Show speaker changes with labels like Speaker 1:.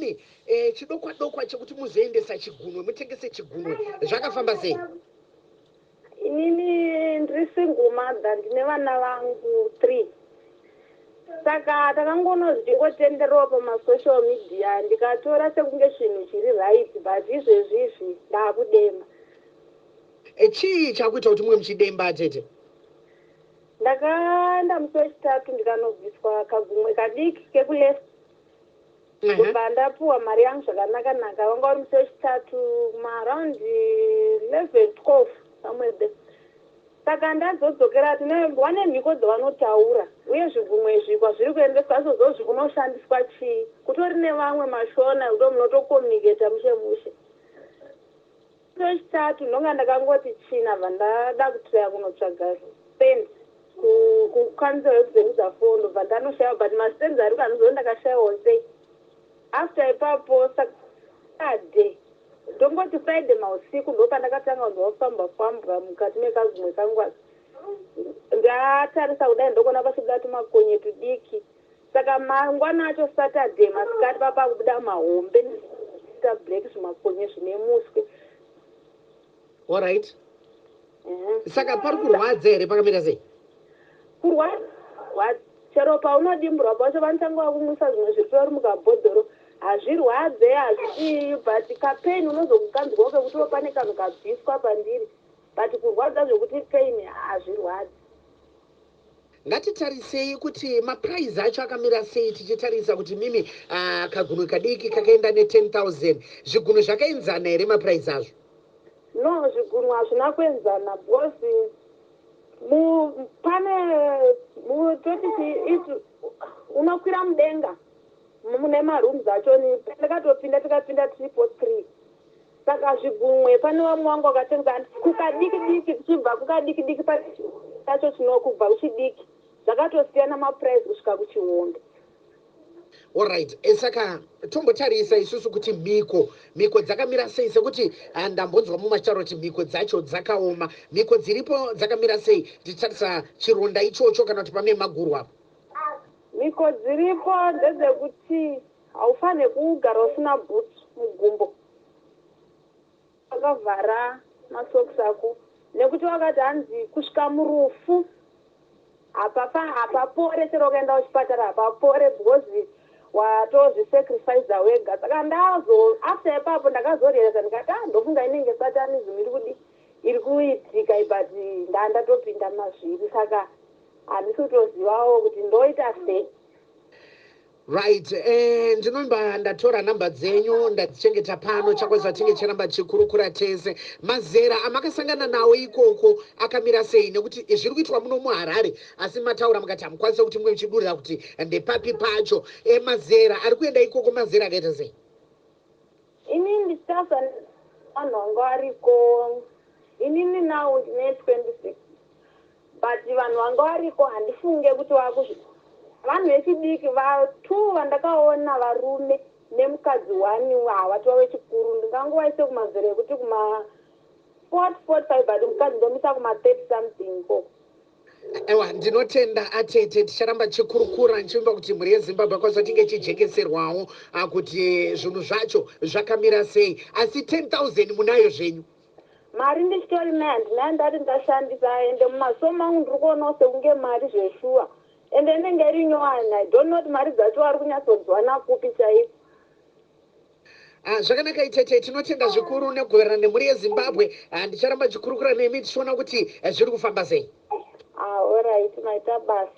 Speaker 1: Imimi chidokwa dokwa chekuti muzoendesa chigunwe, mutengese chigunwe, zvakafamba sei?
Speaker 2: Inini ndiri single mother, ndine vana vangu three. Saka takangoona zvichingotenderwa pamasocial media, ndikatora sekunge chinhu chiri right, but izvezvi izvi ndaakudemba.
Speaker 1: Chii chakuita kuti mumwe muchidemba, tete?
Speaker 2: Ndakaenda musi wechitatu, ndikanobviswa kagumwe kadiki kekuleft. Kubva ndapuwa mari yangu zvakanaka-naka. Vanga uri musi wechitatu maaround 11, 12, somewhere there. Saka ndazodzokera, tine vane mhiko dzavanotaura, uye zvigumwe izvi kwazviri kuendeswa izvozvo kunoshandiswa chii? Kutori nevamwe mashona ndo munotokommunicata mushe mushe. Musi wechitatu ndonga ndakangoti china, bva ndada kutraya kunotsvaga stand kucouncil yekuZengeza 4, ndobva ndanoshayiwa, but mastands ariko handizivo ndakashayiwawo sei. After ipapo, Saturday, ndongoti Friday mausiku, ndo pandakatanga kunzwa kufamba fambwa mukati mekagumwe kangu. Ndatarisa kudai, ndokuona pachibuda tumakonye tudiki. Saka mangwana acho, Saturday masikati, papakubuda mahombe ta black, zvimakonye zvine muswe.
Speaker 1: Alright. Saka pari kurwadza here? Pakamira sei?
Speaker 2: Kurwadza, chero paunodimburwa pacho vanotanga vakumwisa zvimwe zviritori mukabhodhoro. Hazvirwadze, hazvidii, but kapain unozokukanzwawo kekuti pane kanhu kabviswa pandiri, but kurwadza zvekuti pain, hazvirwadzi.
Speaker 1: Ngatitarisei kuti maprice acho akamira sei, tichitarisa kuti mimi kagunwe kadiki kakaenda ne10 000. Zvigunwe zvakaenzana here maprice azvo?
Speaker 2: No, zvigunwe hazvina kuenzana, because pane toti unokwira mudenga mune marooms acho. Ndakatopinda, tikapinda triple three. Saka zvigumwe, pane vamwe vangu vakatenga kukadiki diki, tichibva kukadiki diki pacho chinokubva kuchidiki, zvakatosiyana maprice kusvika kuchihombe.
Speaker 1: Alright. Saka tombotarisa isusu kuti mhiko dzakamira sei, sekuti ndambonzwa mumwe achitaura kuti mhiko dzacho dzakaoma. Mhiko dziripo dzakamira sei, tichitarisa chironda ichocho kana kuti pame maguru apo?
Speaker 2: Mhiko dziripo ndedzekuti haufaniri kugara usina bhutsu mugumbo, wakavhara masokisi ako, nekuti wakati hanzi kusvika murufu hapapore. Chero ukaenda kuchipatara hapapore, because watozvisacrifica wega. Saka ndazo after ipapo ndakazorealiza, ndikati, "Ah, ndofunga inenge satanism iri kudi iri kuitika," but ndandatopinda mazviri, saka handisi kutozivawo kuti ndoita sei.
Speaker 1: Right. Ndinomba ndatora namba dzenyu, ndadzichengeta pano. Chakwazva tinge chiramba chikurukura tese. Mazera amakasangana nawo ikoko akamira sei? Nekuti zviri kuitwa muno muHarare, asi mataura mukati hamukwanisa kuti mumwe muchidurira kuti ndepapi pacho. Mazera ari kuenda ikoko mazera akaita sei?
Speaker 2: Inini ndichitasa vanhu vanga variko, inini now ndine 26, but vanhu vanga variko handifunge kuti vakuzvi vanhu vechidiki. Vatu vandakaona varume nemukadzi one, havatova vechikuru. Ndingangovaise kumazera ekuti kuma 40, 45, but mukadzi ndomisa kuma 30 something ikoko.
Speaker 1: Ewa, ndinotenda atete. Ticharamba tichikurukura, ndichivimba kuti mhuri yeZimbabwe akwanisa tinge ichijekeserwawo kuti zvinhu zvacho zvakamira sei. Asi 10 000 munayo zvenyu?
Speaker 2: Mari ndichitori nayo, handinayo ndati ndashandisa. Ende mumaso mangu ndiri kuonawo sekunge mari zveshuwa, ende inenge iri nyowani. I don't know kuti mari dzacho vari kunyatsodziwana kupi chaiko.
Speaker 1: Zvakanaka itete, tinotenda zvikuru nekugoverana nemhuri yeZimbabwe. Ndicharamba ndichikurukura nemi tichiona kuti zviri kufamba sei.
Speaker 2: Ah, alright, maita basa.